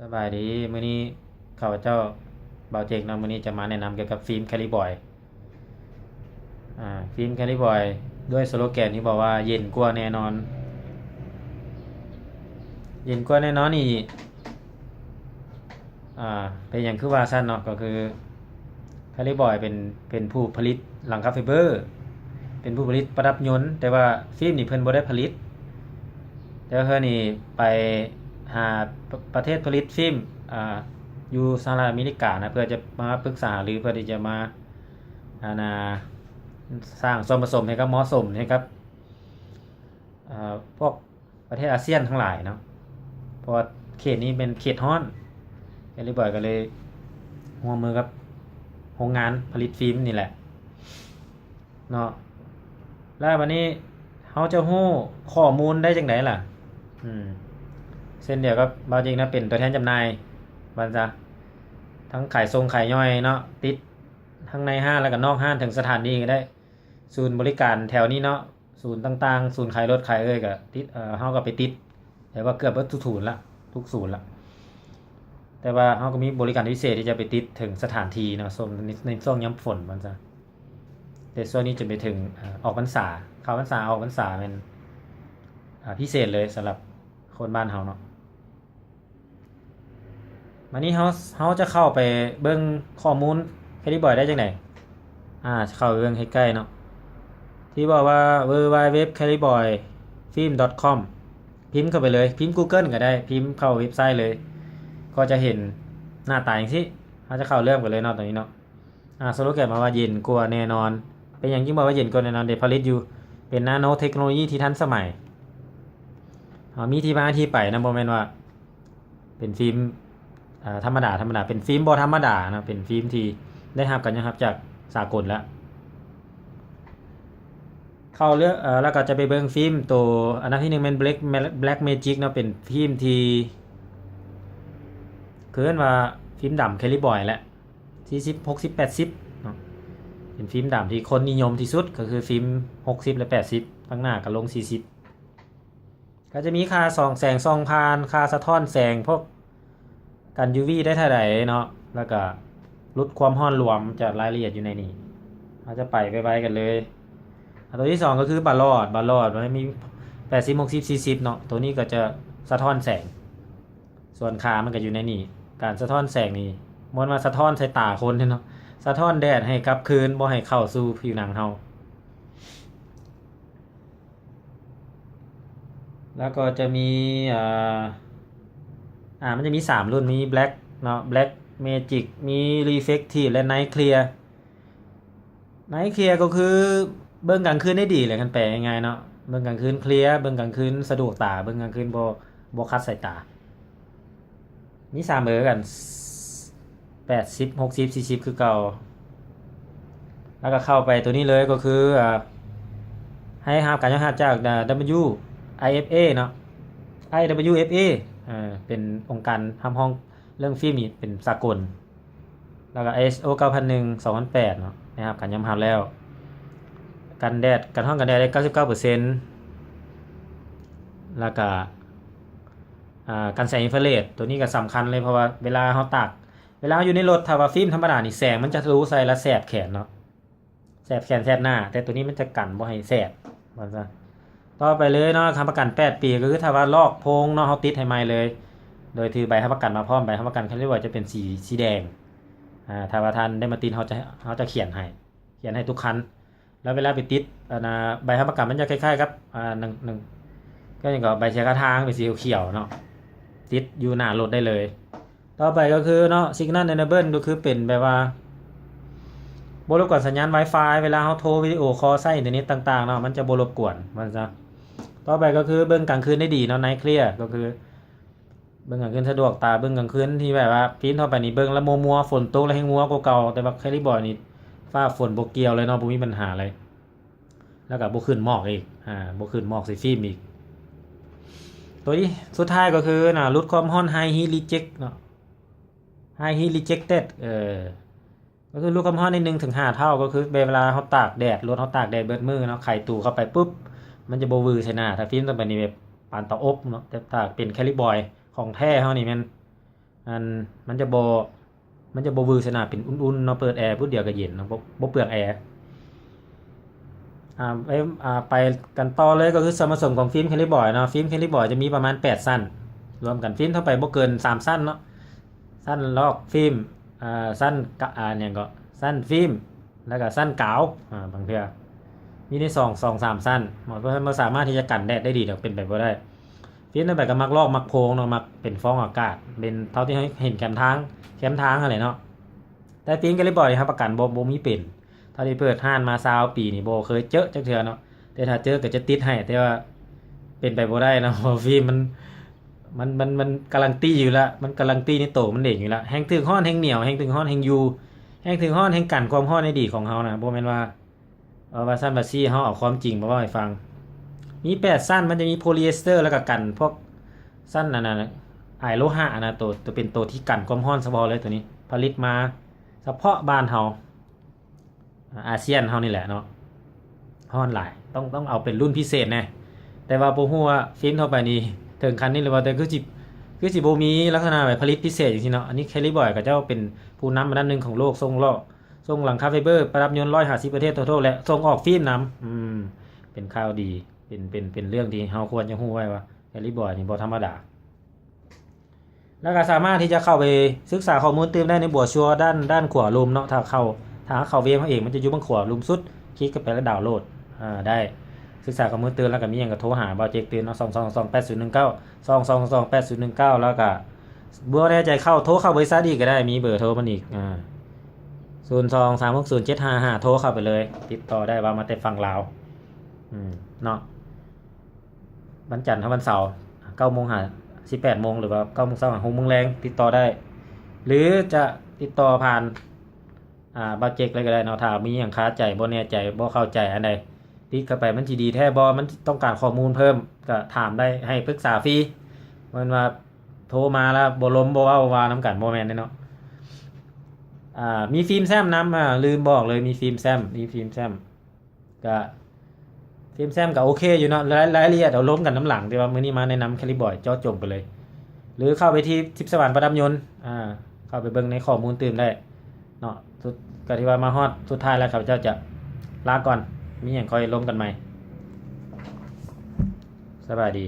ສະບາຍດີ ມື້ນີ້ຂ້າພະເຈົ້າ ບ່າວເຈັກເນາະ ມື້ນີ້ຈະມາແນະນຳກ່ຽວກັບຟິມແຄລີບອຍ ອາ ຟິມແຄລີບອຍ ດ້ວຍສະໂລແກນທີ່ບອກວ່າ ເຢັນກວ່າແນ່ນອນ ເຢັນກວ່າແນ່ນອນນີ້ ອາ ເປັນຫຍັງຄືວ່າຊັ້ນເນາະ ກໍຄື ແຄລີບອຍເປັນ ເປັນຜູ້ຜະລິດຫຼັງຄາໄຟເບີ ເປັນຜູ້ຜະລິດປະດັບຍົນ ແຕ່ວ່າຟິມນີ້ເພິ່ນບໍ່ໄດ້ຜະລິດ ແຕ່ວ່າເພິ່ນນີ້ໄປຫາປະ ປະເທດຜະລິດຟິມ ອາ ຢູ່ສະຫະລັດອາເມລິການະ ເພື່ອຈະມາປຶກສາຫາລື ເພື່ອທີ່ຈະມາ ອັນນ່າ ສ້າງສ່ວນປະສົມໃຫ້ກັບ ເໝາະສົມໃຫ້ກັບ ອາ ພວກ ປະເທດອາຊຽນທັງຫຼາຍເນາະ ເພາະວ່າເຂດນີ້ເປັນເຂດຮ້ອນ ແຄລີບອຍກໍເລີຍຮ່ວມມືກັບໂຮງງານຜະລິດຟິມນີ້ແຫຼະເນາະ ແລ້ວບັດນີ້ເຮົາຈະຮູ້ຂໍ້ມູນໄດ້ຈັ່ງໃດລະ? ອືມ ເຊັ່ນດຽວກັບບ່າວເຈັກນະ ເປັນຕົວແທນຈຳໜ່າຍ ວ່າຊັ້ນຊະ ທັງຂາຍສົ່ງຂາຍຍ່ອຍເນາະ ຕິດທັງໃນຮ້ານ ແລ້ວກໍນອກຮ້ານ ເຖິງສະຖານທີ່ກໍໄດ້ ສູນບໍລິການແຖວນີ້ເນາະ ສູນຕ່າງໆ ສູນຂາຍລົດຂາຍເອີຍ ກໍຕິດ ເອີ ເຮົາກໍໄປຕິດ ແຕ່ວ່າເກືອບເບິດທຸກສູນລະ ທຸກສູນລະ ແຕ່ວ່າເຮົາກໍມີບໍລິການພິເສດທີ່ຈະໄປຕິດເຖິງສະຖານທີ່ເນາະ ຊ່ວງ ໃນ ໃນຊ່ວງຍາມຝົນວ່າຊັ້ນ ແຕ່ຊ່ວງນີ້ຈະໄປເຖິງ ເອີ ອອກພັນສາ ເຂົ້າພັນສາ ອອກພັນສາ ແມ່ນ ອາ ພິເສດເລີຍສຳລັບຄົນບ້ານເຮົາເນາະ. ບາດນີ້ເຮົາ ເຮົາຈະເຂົ້າໄປເບິ່ງຂໍ້ມູນແຄລີບອຍໄດ້ຈັ່ງໃດ? ອາ ເຂົ້າໄປເບິ່ງໃກ້ໆເນາະ ທີ່ບອກວ່າ www.caliboyfilm.com ພິມເຂົ້າໄປເລີຍ ພິມ Google ກໍໄດ້ ພິມເຂົ້າເວັບໄຊເລີຍ ກໍຈະເຫັນໜ້າຕາຈັ່ງຊີ້ ເຮົາຈະເຂົ້າເລີ່ມກັນເລີຍເນາະ ຕອນນີ້ເນາະ. ອາ ສະໂລແກນມາວ່າເຢັນກວ່າແນ່ນອນ ເປັນຫຍັງຈຶ່ງບອກວ່າເຢັນກວ່າແນ່ນອນ? ເດ ຜະລິດຢູ່ ເປັນນາໂນເທັກໂນໂລຢີທີ່ທັນສະໄໝ ເຮົາມີທີ່ມາທີ່ໄປນະ ບໍ່ແມ່ນວ່າເປັນຟິມ ອາ ທຳມະດາ ທຳມະດາ ເປັນຟິມບໍ່ທຳມະດານະ ເປັນຟິມທີ່ໄດ້ຮັບການຍອມຮັບຈາກສາກົນແລ້ວ ເຂົ້າເລືອກ ເອີ ແລ້ວກໍຈະໄປເບິ່ງຟິມໂຕ ອັນດັບທີໜຶ່ງແມ່ນ Black Black Magic ເນາະ ເປັນຟິມທີ່ ຄືເອີ້ນວ່າຟິມດຳແຄລີບອຍແຫຼະ ສີ່ສິບ ຫົກສິບ ແປດສິບເນາະ ເປັນຟິມດຳທີ່ຄົນນິຍົມທີ່ສຸດ ກໍຄືຟິມຫົກສິບ ແລະ ແປດສິບ ທາງໜ້າກໍລົງສີ່ສິບ ກໍຈະມີຄ່າສ່ອງແສງສ່ອງຜ່ານ ຄ່າສະທ້ອນແສງ ພວກກັນ UV ໄດ້ເທົ່າໃດເນາະ ແລ້ວກໍຫຼຸດຄວາມຮ້ອນລວມ ຈະລາຍລະອຽດຢູ່ໃນນີ້ ເຮົາຈະໄປໄວໆກັນເລີຍ ອາ ຕົວທີສອງກໍຄືບາລອດ ບາລອດມັນມີແປດສິບ ຫົກສິບ ສີ່ສິບເນາະ ຕົວນີ້ກໍຈະສະທ້ອນແສງ ສ່ວນຄ່າມັນກໍຢູ່ໃນນີ້ ການສະທ້ອນແສງນີ້ ບໍ່ແມ່ນວ່າສະທ້ອນໃສ່ຕາຄົນເນາະ ສະທ້ອນແດດໃຫ້ກັບຄືນ ບໍ່ໃຫ້ເຂົ້າສູ່ຜິວໜັງເຮົາ ແລ້ວກໍຈະມີ ເອີ ອາ ມັນຈະມີສາມລຸ້ນ ມີ Black ເນາະ Black Magic ມີ Reflective ແລະ Night Clear Night Clear ກໍຄືເບິ່ງກາງຄືນໄດ້ດີແຫຼະ ຄັນແປງ່າຍໆເນາະ ເບິ່ງກາງຄືນເຄລຍ ເບິ່ງກາງຄືນສະດວກຕາ ເບິ່ງກາງຄືນບໍ່ ບໍ່ຂັດສາຍຕາ ມີສາມເບີກັນ ແປດສິບ ຫົກສິບ ສີ່ສິບ ຄືເກົ່າ ແລ້ວກໍເຂົ້າໄປຕົວນີ້ເລີຍ ກໍຄື ອາ ໃຫ້ຮັບການຍອມຮັບຈາກ ອາ W I F A ເນາະ I W F A ເປັນອົງການຮັບຮອງເລື່ອງຟິມນີ້ເປັນສາກົນ ແລ້ວກໍ ISO ເກົ້າພັນໜຶ່ງ ສອງພັນແປດເນາະ ໄດ້ຮັບການຍອມຮັບແລ້ວ ກັນແດດ ກັນຮ້ອນກັນແດດໄດ້ ເກົ້າສິບເກົ້າເປີເຊັນ ແລ້ວກໍ ອາ ກັນແສງອິນຟາເຣດ ຕົວນີ້ກໍສຳຄັນເລີຍ ເພາະວ່າເວລາເຮົາຕາກ ເວລາເຮົາຢູ່ໃນລົດ ຖ້າວ່າຟິມທຳມະດານີ້ ແສງມັນຈະທະລຸໃສ່ ແລ້ວແສບແຂນເນາະ ແສບແຂນແສບໜ້າ ແຕ່ຕົວນີ້ມັນຈະກັນບໍ່ໃຫ້ແສບ ວ່າຊັ້ນ ຕໍ່ໄປເລີຍເນາະ ຮັບປະກັນແປດປີ ກໍຄືຖ້າວ່າລອກໂພງເນາະ ເຮົາຕິດໃຫ້ໃໝ່ເລີຍ ໂດຍຖືໃບຮັບປະກັນມາພ້ອມ ໃບຮັບປະກັນຄັນເຣີຍກວ່າຈະເປັນສີ ສີແດງ ອາ ຖ້າວ່າທ່ານໄດ້ມາຕິດ ເຮົາຈະ ເຮົາຈະຂຽນໃຫ້ ຂຽນໃຫ້ທຸກຄັນ ແລ້ວເວລາໄປຕິດ ອັນນ່າ ໃບຮັບປະກັນມັນຈະຄ້າຍໆກັບ ອາ ໜັງ ໜັງ ກໍຫຍັງກໍ ໃບເສຍຄ່າທາງ ເປັນສີຂຽວໆເນາະ ຕິດຢູ່ໜ້າລົດໄດ້ເລີຍ ຕໍ່ໄປກໍຄືເນາະ Signal Enable ກໍຄືເປັນແບບວ່າ ບໍ່ລົບກວນສັນຍານ Wi-Fi ເວລາເຮົາໂທວິດີໂອຄໍໃຊ້ອິນເຕີເນັດຕ່າງໆເນາະ ມັນຈະບໍ່ລົບກວນ ວ່າຊັ້ນຊະ ຕໍ່ໄປກໍຄືເບິ່ງກາງຄືນໄດ້ດີເນາະ Night Clear ກໍຄືເບິ່ງກາງຄືນສະດວກຕາ ເບິ່ງກາງຄືນທີ່ແບບວ່າ ຟິມທົ່ວໄປນີ້ເບິ່ງແລ້ວມົວໆ ຝົນຕົກແລ້ວແຮ່ງມົວກວ່າເກົ່າ ແຕ່ວ່າ Calibre ນີ້ຟ້າຝົນບໍ່ກ່ຽວເລີຍເນາະ ບໍ່ມີບັນຫາເລີຍ ແລ້ວກໍບໍ່ຂຶ້ນໝອກອີກ ອາ ບໍ່ຂຶ້ນໝອກໃສ່ຟິມອີກ ຕົວທີ່ສຸດທ້າຍກໍຄືນະ ຫຼຸດຄວາມຮ້ອນ High Heat Reject ເນາະ High Heat Rejected ເອີ ກໍຄືຫຼຸດຄວາມຮ້ອນໄດ້ໜຶ່ງເຖິງຫ້າເທົ່າ ກໍຄືເວລາເຮົາຕາກແດດ ລົດເຮົາຕາກແດດເບິດມື້ເນາະ ໄຂຕູເຂົ້າໄປປຸບ ມັນຈະບໍ່ວືໃສ່ໜ້າ ຖ້າຟິມຕົວໄປນີ້ແບບປານເຕົາອົບເນາະ ແຕ່ຖ້າເປັນ Calibre ຂອງແທ້ເຮົານີ້ແມ່ນ ອັນ ມັນຈະບໍ່ ມັນຈະບໍ່ວືໃສ່ໜ້າ ເປັນອຸ່ນໆເນາະ ເປີດແອພຸ້ດດຽວກໍເຢັນເນາະ ບໍ່ ບໍ່ເປືອງແອ. ອ່າ ໄປ ອ່າ ໄປກັນຕໍ່ເລີຍ ກໍຄືສ່ວນປະສົມຂອງຟິມເຄລີບອຍເນາະ. ຟິມເຄລີບອຍຈະມີປະມານແປດຊັ້ນ ລວມກັນ ຟິມທົ່ວໄປບໍ່ເກີນສາມຊັ້ນເນາະ ຊັ້ນລອກຟິມ ອ່າ ຊັ້ນກະ ອ່າ ຫຍັງເກາະ ຊັ້ນຟິມ ແລ້ວກໍຊັ້ນກາວ ອ່າ ບາງເທື່ອມີໃນສອງ ສອງສາມຊັ້ນ ບໍ່ ບໍ່ສາມາດທີ່ຈະກັນແດດໄດ້ດີດອກ ເປັນໄປບໍ່ໄດ້. ຟິມນັ້ນໄປກໍມັກລອກມັກໂພງເນາະ ມັກເປັນຟອງອາກາດ ເປັນເທົ່າທີ່ເຮົາເຫັນແຄມທາງ ແຄມທາງຫັ້ນແຫຼະເນາະ. ແຕ່ຟິມເຄລີບອຍນີ້ຮັບປະກັນບໍ່ ບໍ່ມີເປັນ ເທົ່າທີ່ເປີດຮ້ານມາຊາວປີນີ້ບໍ່ເຄີຍເຈີຈັກເທື່ອເນາະ ແຕ່ຖ້າເຈີກໍຈະຕິດໃຫ້ ແຕ່ວ່າເປັນໄປບໍ່ໄດ້ເນາະ ເພາະຟິມມັນ ມັນ ມັນ ມັນກາຣັນຕີຢູ່ລະ ມັນກາຣັນຕີໃນໂຕມັນເອງຢູ່ລະ ແຮ່ງຖືກຮ້ອນແຮ່ງໜຽວ ແຮ່ງຖືກຮ້ອນແຮ່ງຢູ່ ແຮ່ງຖືກຮ້ອນແຮ່ງກັນຄວາມຮ້ອນໄດ້ດີຂອງເຮົານະ ບໍ່ແມ່ນວ່າ ເອີ ວ່າຊັ້ນວ່າຊີ້ ເຮົາເອົາຄວາມຈິງມາເວົ້າໃຫ້ຟັງ. ມີແປດຊັ້ນ ມັນຈະມີໂພລີເອສເຕີ ແລ້ວກໍກັນພວກຊັ້ນອັນນັ້ນ ອາຍໂລຫະນະ ໂຕ ໂຕ ເປັນໂຕທີ່ກັນຄວາມຮ້ອນສະເພາະເລີຍ ໂຕນີ້ຜະລິດມາສະເພາະບ້ານເຮົາ ອາ ອາຊຽນເຮົານີ້ແຫຼະເນາະ ຮ້ອນຫຼາຍ ຕ້ອງ ຕ້ອງເອົາເປັນລຸ້ນພິເສດແດ່. ແຕ່ວ່າບໍ່ຮູ້ວ່າຟິມທົ່ວໄປນີ້ເຖິງຂັ້ນນີ້ຫຼືບໍ່ ແຕ່ຄືຊິ ຄືຊິບໍ່ມີລັກສະນະແບບຜະລິດພິເສດຈັ່ງຊີ້ເນາະ. ອັນນີ້ເຄລີບອຍເຂົາເຈົ້າເປັນຜູ້ນຳອັນດັບໜຶ່ງຂອງໂລກ ສົ່ງລໍ້ ສົ່ງຫຼັງຄາໄຟເບີປະດັບຍົນຮ້ອຍຫ້າສິບປະເທດທົ່ວໂລກ ແລະ ສົ່ງອອກຟິມນຳ. ອືມ ເປັນຂ່າວດີ ເປັນ ເປັນ ເປັນເລື່ອງທີ່ເຮົາຄວນຈະຮູ້ໄວ້ວ່າ ເຄລີບອຍນີ້ບໍ່ທຳມະດາ. ແລ້ວກໍສາມາດທີ່ຈະເຂົ້າໄປສຶກສາຂໍ້ມູນຕື່ມໄດ້ໃນໂບຣຊັວດ້ານ ດ້ານຂວາລຸ່ມເນາະ. ຖ້າເຂົ້າ ຖ້າເຂົ້າເວັບເຮົາເອງ ມັນຈະຢູ່ເບື້ອງຂວາລຸ່ມສຸດ ຄລິກເຂົ້າໄປແລ້ວດາວໂຫຼດ ອ່າ ໄດ້. ສຶກສາຂໍ້ມູນຕື່ມ ແລ້ວກໍມີຫຍັງກໍໂທຫາບ່າວເຈັກຕື່ມເນາະ ສອງສອງສອງແປດສູນໜຶ່ງເກົ້າ ສອງສອງສອງແປດສູນໜຶ່ງເກົ້າ ແລ້ວກໍບໍ່ແນ່ໃຈເຂົ້າ ໂທເຂົ້າບໍລິສັດອີກກໍໄດ້ ມີເບີໂທມັນອີກ ອ່າ ສູນສອງສາມຫົກສູນເຈັດຫ້າຫ້າ ໂທເຂົ້າໄປເລີຍ ຕິດຕໍ່ໄດ້ວ່າມາແຕ່ຝັ່ງລາວ ອືມ ເນາະ. ວັນຈັນຫາວັນເສົາ ເກົ້າໂມງຫາສິບແປດໂມງ ຫຼືວ່າເກົ້າໂມງເຊົ້າຫາຫົກໂມງແລງ ຕິດຕໍ່ໄດ້ ຫຼືຈະຕິດຕໍ່ຜ່ານ ອ່າ ບ່າວເຈັກເລີຍກໍໄດ້ເນາະ. ຖ້າມີຫຍັງຄາໃຈ ບໍ່ແນ່ໃຈ ບໍ່ເຂົ້າໃຈອັນໃດ ຕິດເຂົ້າໄປ ມັນຊິດີແທ້ບໍ່ ມັນຕ້ອງການຂໍ້ມູນເພີ່ມ ກໍຖາມໄດ້ ໃຫ້ປຶກສາຟຣີ ບໍ່ແມ່ນວ່າໂທມາແລ້ວບໍ່ລົມບໍ່ເວົ້າວ່ານຳກັນ ບໍ່ແມ່ນເດ້ເນາະ. ອ່າ ມີຟິມແຊ້ມນຳ ອ່າ ລືມບອກເລີຍ ມີຟິມແຊ້ມ ມີຟິມແຊ້ມ ກະ ທີມແຊມກະໂອເຄຢູ່ເນາະ ລາຍ ລາຍລະອຽດເອົາລົງກັນນຳຫຼັງ ແຕ່ວ່າມື້ນີ້ມາແນະນຳແຄລິບອຍເຈາະຈົງໄປເລີຍ ຫຼືເຂົ້າໄປທີ່ທິບສະຫວັນປະດັບຍົນ ອ່າ ເຂົ້າໄປເບິ່ງໃນຂໍ້ມູນຕື່ມໄດ້ເນາະ. ສຸດ ກະຖືວ່າມາຮອດສຸດທ້າຍແລ້ວ ຂ້າພະເຈົ້າຈະລາກ່ອນ ມີຫຍັງຄ່ອຍລົມກັນໃໝ່ ສະບາຍດີ.